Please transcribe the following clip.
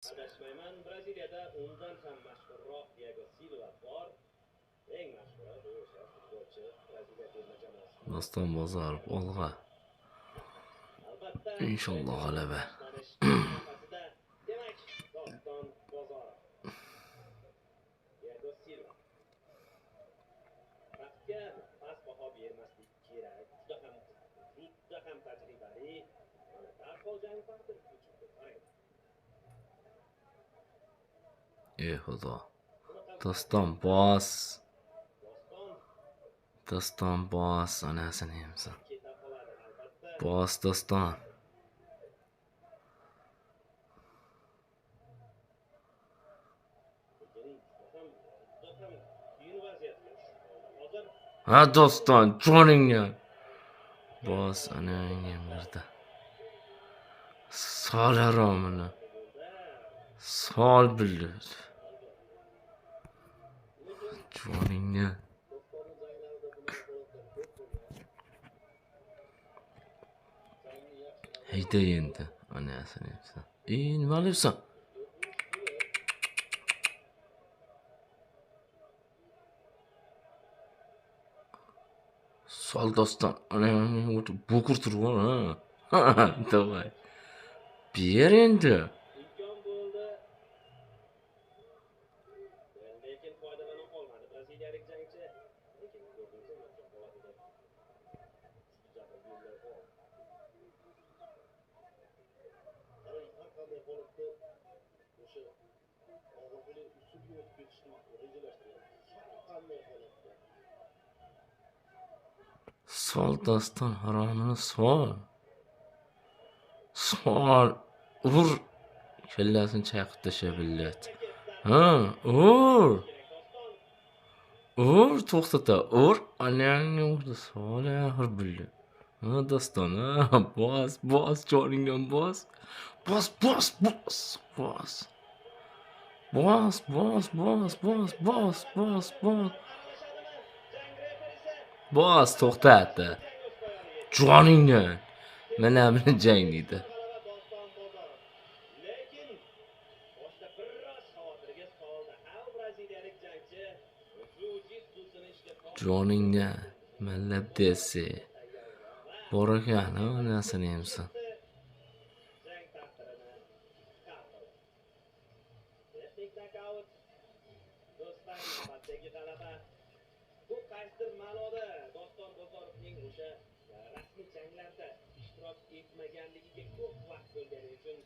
Adashmayman, Braziliyada undan ham mashhurroq Diego Silva bor. Eng mashhuri bu o'sha futbolchi Braziliya terma jamoasi. Doston Bozorov olg'a. Albatta, Inshaalloh g'alaba. Demak, Doston Bozorov. Diego Silva. Raqibga past baho bermaslik kerak. Juda ham tajribali. Mana darhol jang taqdiri chiqdi. Qarang. Ey Xudo. Doston bos. Doston bos, onasini emsin. Keta qoladi albatta. Bos Doston. Lekin juda ham qiyin vaziyatga tushib qoldi. Hozir Ha Doston, joningga. Bos onangga birda. Sol haromini. Sol billit. Joningga. Dostonning janglarida bunday holatlar ko'p bo'lgan. Jangni yaxshi Hayda endi. Onasini emsin. Ey, nima qilyapsan? Sol Doston. Onangga o'tib bo'kir turib ha. Давай. Ber endi. Imkon bo'ldi. Lekin foydalana olmadi braziliyalik jangchi. Lekin ko'rdingizmi, yotgan holatida kuchli zarba yo'llay oldi. Qarang, har qanday holatda o'sha og'riqli usulga o'tib ketishni rejalashtiryapti. Har qanday holatda. Sol Doston haromini sol. Sol. Ur. Kallasini chayqib tasha billat. Ha, ur. Ur, to'xtata, ur. Onangni urdi. Sol axir billat. Ha, Doston, ha, bos, bos, joningdan bos. Bos, bos, bos, bos. Bos, bos, bos, bos, bos, bos, bos. Bos, to'xtatdi. Joningdan. Mana buni jang deydi. Doston Bozorov. Lekin boshda biroz xavotirga soldi. Ha, braziliyalik jangchi jiu-jitsusini ishga soldi. Joningdan. Молодец. Bor ekan, onasini emsin. Jang taqdirini hal qildi. Texnik nokaut. Do'stlar, navbatdagi g'alaba. Bu qaysidir ma'noda Doston Bozorovning o'sha rasmiy janglarda ishtirok etmaganligiga ko'p vaqt bo'lgani uchun